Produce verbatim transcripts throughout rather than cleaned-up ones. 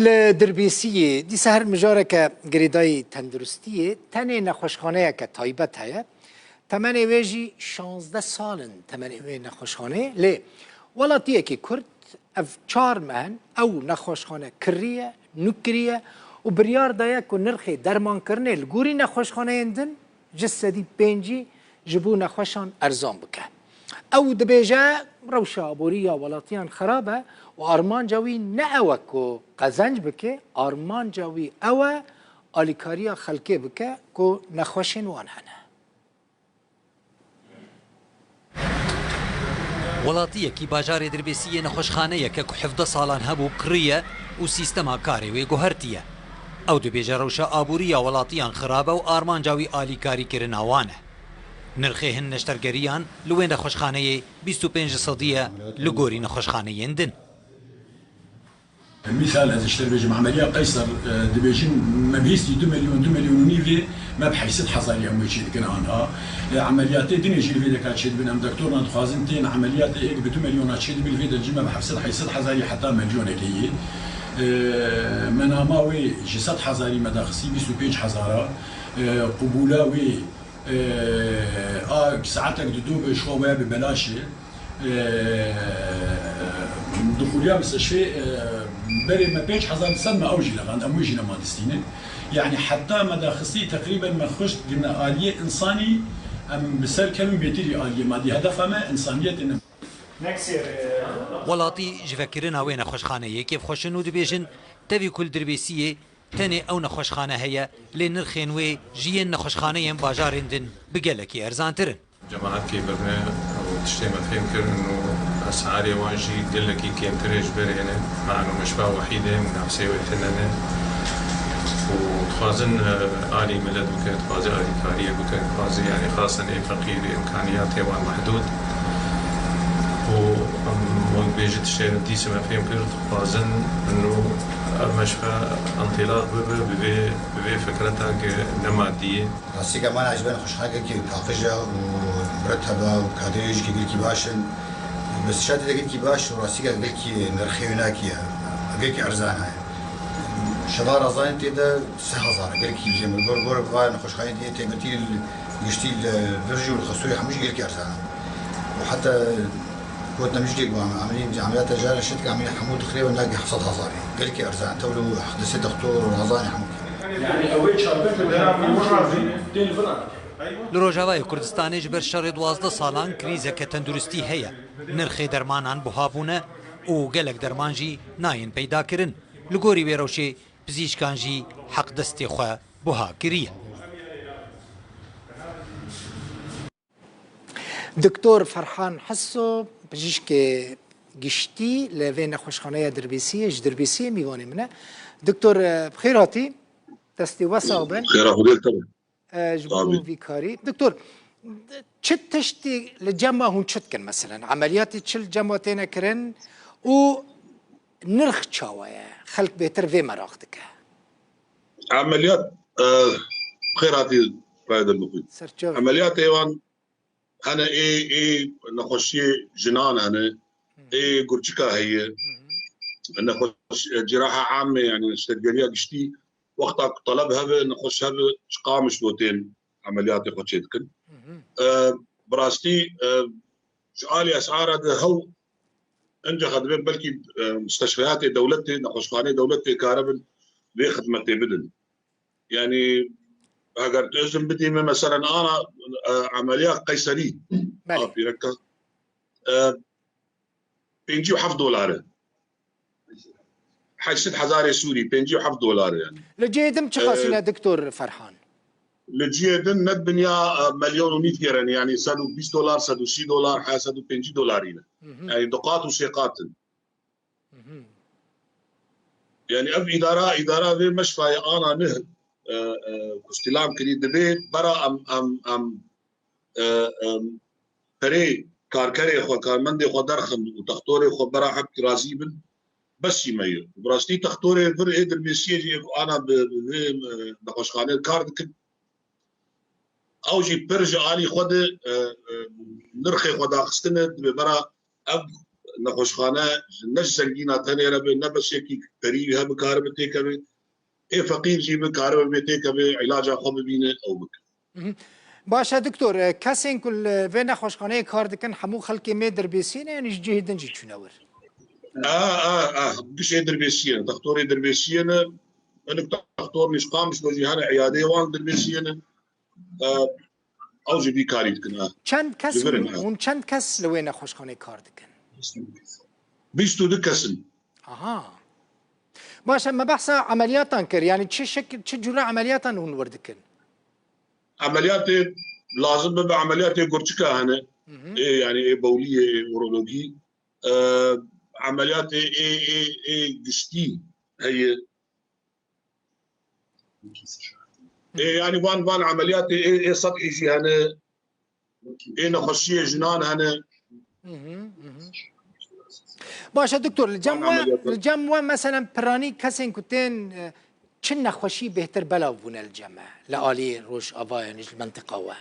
Li Dirbêsiyê dîsa her mijareke girêdayî tenduristiyê tenê nexweşxaneyeke taybet heye. Temenê wê jî şazdeh sal in temenê wê nexweşxaneyê. Lê welatiyekî Kurd ev çar meh in ew nexweşxane kiriye, nûk kiriye û biryar daye ku nirxê dermankirinê li gorî nexweşxaneyên din ji sedî pêncî ji bo nexweşan erzan bike. Ew dibêje, rewşa aborî ya welatiyan xerab e û armanca wî ne ew e ku qezenc bike, armanca wî ew e alîkariya xelkê bike ku nexweşên wan hene. Welatiyekî bajarê Dirbêsiyê nexweşxaneyeke ku hevdeh salan hebû kiriye û sîstema karê wê guhertiye. Ew dibêje rewşa aborî ya welatiyan xirab e û armanca wî alîkarîkirina wan e. Nirxê hin neştergeriyan li wê nexweşxaneyê bîst û pênc sedî ye li gorî nexweşxaneyên din. Misal ez ji te bêjim, emeliya Qeyser, e, dibêjin me bihîstî du milyon, du milyon û nîvê me bi heyşt sed hezarî em wê çêdikin anha. E, emeliyatê dinê jî li vê deka çêdibin, em doktorna dixwazin tên emeliyatê êk bi du milyona çêdibin, li vê de jî me bi heft sed heyşt sed hezarî heta milyonekê yê. E, me nama wê ji sed hezarî me daxistî bîst û pênc hezara, e, qubûla wê Ee, a saetek dido bi ji xwe waya bi belaşê. Ee, dixuriya misteshfê, ee, berê me pênc hezar ser me ew jî levand, em wê jî nema distînin. Yani heta me daxistî teqrîben me xwişt gine aliyê insanî, em bi ser kevin bêtirî aliyê madî. Hedefa me insaniyetê ne. Welatî ji vekirina wê nexweşxaneyê kêfxweş in û dibêjin, tevî ku li Dirbêsiyê Tenê ew nexweşxane heye, lê nirxên wê ji yên nexweşxaneyên bajarên din bi gelekî erzantir in. Cemaat kêbirine û tiştê me fêm kirin û esarê wan jî gelekî kêmtir e ji berê ne. Mano meşfa wehîd e, munafsê wê tune ne. Û dixwazin, e, alî milet bike, dixwaze alîkariyê bike, dixwaze, yani, xasen ê feqîr, ê imkaniyatê wan mehdûd. Û em wek bêjî tiştê dîsa me fêm kir, dixwazin û ev meşfe entilaq bibe bi vê, bi vê fikreta ke ne madî ye. Rastî ke mana ji ber nexweşxaneke paqij e û mireteba û kadrê jî gelkî baş in. Bi şatê de gelkî baş û rastî ke gelkî nirxê wê nakî ye. Gelkî erzan e. Şeva razanê tê de sê hezar e. Gelkî cem gor gor va nexweşxanê diye tê betil giştî li vir jî û li xestoyê hemû jî gelkî erzan e. Û heta Gotin em jî lê guhan, em ê ameliyata jara şit ke em ê hemû dixirê we nagê heft sed hezarê. Gelkî erzan, tewlo destê doktor û razanê hemû. Yani ew ê çarpêk û dera min razî tên li vir anî. Li Rojavayê Kurdistanê ji ber şerê duwazdeh salan krîzeke tenduristî heye. Nirxê dermanan buha bûne û gelek derman jî nayên peyda kirin. Li gorî wê rewşê pizîşkan jî heq destê xwe buha kiriye. Doktor Ferhan Heso, pijîşkê giştî li vê nexweşxaneya Dirbêsiyê, ji Dirbêsiyê mîvanê min e. Doktor, e, bi xêr hatî, destê we sax bin. Xêra Xwedê li te be. E, ji bo Amîn. Vî karî. Doktor, çi tiştî li cem me hûn çi dikin meselen? Emeliyatê çi li cem we têne kirin û nirx çawa ye? Xelk bêtir vê meraq dike. Emeliyat, e, bi xêr hatî Rayder Bixwî. Ser çav. Emeliyatê wan hene ê, ê nexweşiyê jinan hene, Hı hı. ê gurçika heye. Hı hı. Nexweş, ciraha ame, yani neştergeriya giştî, wexta ku teleb hebe, nexweş hebe, ji Qamişlo tên emeliyatê xwe çêdikin. Hı hı. E, bi rastî, e, ji alî esara de hew, encaxa dibên belkî, e, musteshfeyatê dewletê, nexweşxaneyê dewletê karibin vê xidmetê bidin. Yani, eger tu izin bidî me, meselen, ana, e, emeliya qeyserî, Belê. a pîreka, e, pêncî û heft dolar e. Heşt sed hezarê Sûrî, pêncî û heft dolar e yani. Li cihê din çiqas E, îne, Doktor Ferhan? Li cihê din ne dibinya, e, milyon û nîv gerin, yani sed û bîst dolar, sed û sî dolar, he sed û pêncî dolar îne. Hı hı. Yani du qat û sê qat in. Hı hı. Yani ev îdara, îdara vê meşfayê ana nih, e, e, ku îstîlam kirî, divê bera em, em, em, e, em, perê karkerê xwe, karmendê xwe derxin û textorê xwe bera hep razî bin, besî me ye. Bi rastî textorê vir ê Dirbêsiyê jî ê ku ana bi, bi vê, e, nexweşxanê kar dikin. Ew jî pir ji alî xwe de, e, e, nirxê xwe daxistine, divê bera ev nexweşxane ne ji zengîna tenê re be, ne beşekî perî hebe karibe têkeve. Ê feqîr jî be karibe bê têkeve, îlaca xwe bibîne, ew bike. Mhm. Baş e doktor, e, kesên ku li vê nexweşxaneyê kar dikin, hemû xelkê mê Dirbêsiyê ne, yanî ji cihê din jî çûne wir? A, a, a, gişê Dirbêsiyê ne, dextorê Dirbêsiyê ne. Hinek dextor nîşqamiş be jî hene, îyadeyê wan Dirbêsiyê ne. E, ew jî vî karî dikin, ha. Çend kes Ji vir in, hûn, ha. hûn çend kes li wê nexweşxaneyê kar dikin? Bîst û du kes in. Aha. Baş e, me behsa emeliyatan kir. Yanî çi şekil, çi cure emeliyatan hûn wir dikin? Emeliyatê lazim bibe, emeliyatê gurçika hene. Hı hı. Ê, yanî ê bowliyê, ê urologî. E, emeliyatê ê, ê, ê giştî heye. Ê, yanî van, van emeliyatê ê, ê sedî jî hene. Ê nexweşiyê jinan hene. Hı hı, hı hı. Baş e doktor, li cem Van we, emeliyatê. li cem we meselen piranî kesên ku tên, e, çi nexweşî bêhtir belav bûne li cem me, li alî Rojava, yanî ji mentiqa we?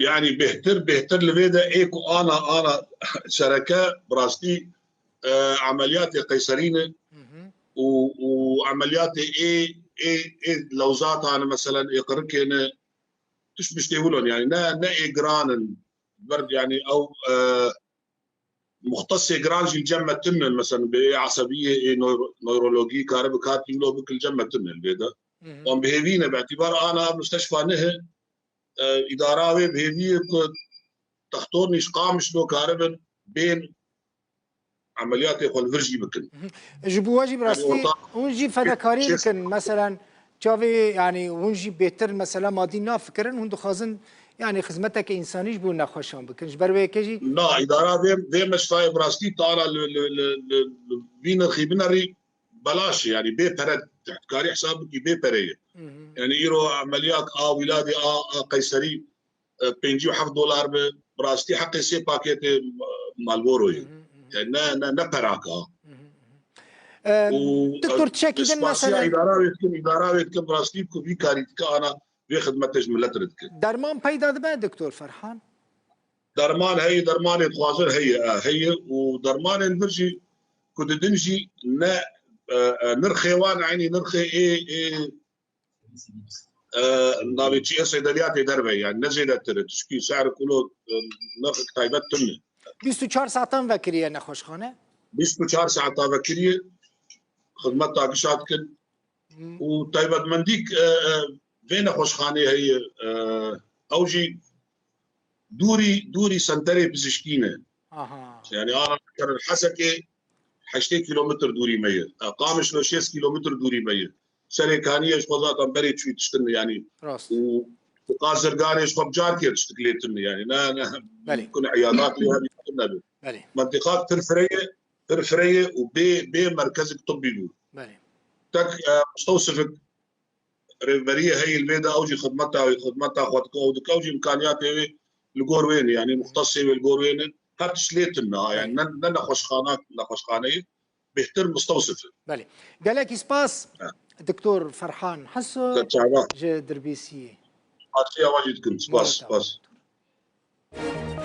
Yanî bêhtir, bêhtir li vê de ê ku ana, ana sereke bi rastî, e, emeliyatê qeyserî ne Hı hı. û, û emeliyatê ê, ê, ê lewzatan, meselen ê qirikê ne, tişt biştê wilo ne, yanî ne, ne ê giran in. Ber, yanî ew, e, muxtesê giran jî li cem me tune, meselen bi ê esebiyê, ê newro-, newrologî karibe kartî wilo bike, li cem me tune li vê de. Hı hı. Wan bi hêvî ne, bi îtîbar ana ev misteşfa nihe, e, îdara wê bi hêvî ye ku dextor nîşqamiş lo karibin bên emeliyatê xwe li vir jî bikin. Mhm. Ji bo we jî bi Yanî rastî orta hûn jî fedekarî Çi- dikin. Meselen çavê, yanî hûn jî bêtir mesela madî nafikirin, hûn dixwazin yanî xizmeteke însanî ji bo nexweşan bikin. Ji ber wê yekê jî Na, îdara vê, vê meşfayê bi rastî tara li, li, li, li, li vî nirxî binerî belaş e, yanî bê pere, te karî hesab bikî bê pere ye. Hı hı. Yanî îro emeliyat a wîladê a, a qeyserî, e, pêncî û heft dolar be, bi rastî heqê sê paketê, e, Marlboro ye. Hı hı, hı hı. Yani ne, ne, ne peraka. Hı hı, hı hı. E, Û, Doktor, e, çekî din spasiya mesela îdara wê dikim, îdara wê dikim, bi rastî ku vî karî dike ana vê xidmetê ji millet re dike. Derman peyda dibe, Doktor Ferhan? Derman heye, dermanê dixwazin heye, e, heye û dermanên vir jî ku didin jî ne, e, e, nirxê wan eynî nirxê ê, ê, e, navê çi ê seydeliyatê derve, yani ne zêdetir e, tişkî ser kulo, e, nirxek taybet tune. Bîst û çar saetan vekiriye nexweşxane? Bîst û çar saeta vekiriye, xidmeta gişa dikin. Hmm. Û taybetmendîk, e, e, vê nexweşxanê heye, e, ew jî dûrî, dûrî senterê pizişkî ne. Aha. Yani ana Hesekê heştê kilometr dûrî me ye. E, Qamişlo şêst kilometr dûrî me ye. Serê Kaniyê ji xwe zaten berê çûyî tiştin yani. Rast. Û, û Qazirganê ji xwe bi carkê tiştik lê tune yani. Ne, ne, Belê. mumkin eyadat lê hevî tune be. Belê. Mentiqak pir firê ye, pir firê ye û bê, bê merkezek tibbî bû. Belê. Tek, e, mustewsifek rêvberiyê heye li vê de, ew jî xidmeta wê, xidmeta xwe dike, ew dike, ew jî imkaniyatê wê li gor wê ne, yani muxtesê wê li gor wê ne. Her tişt lê tune, ha, yani ne, ne nexweşxana, nexweşxaneyê, bêhtir mustewsif e. Belê. Gelekî spas, Ha. Doktor Ferhan Heso Te çava. ji Dirbêsiyê. Spasiya we jî dikim. Spas, Murata spas. Doktor.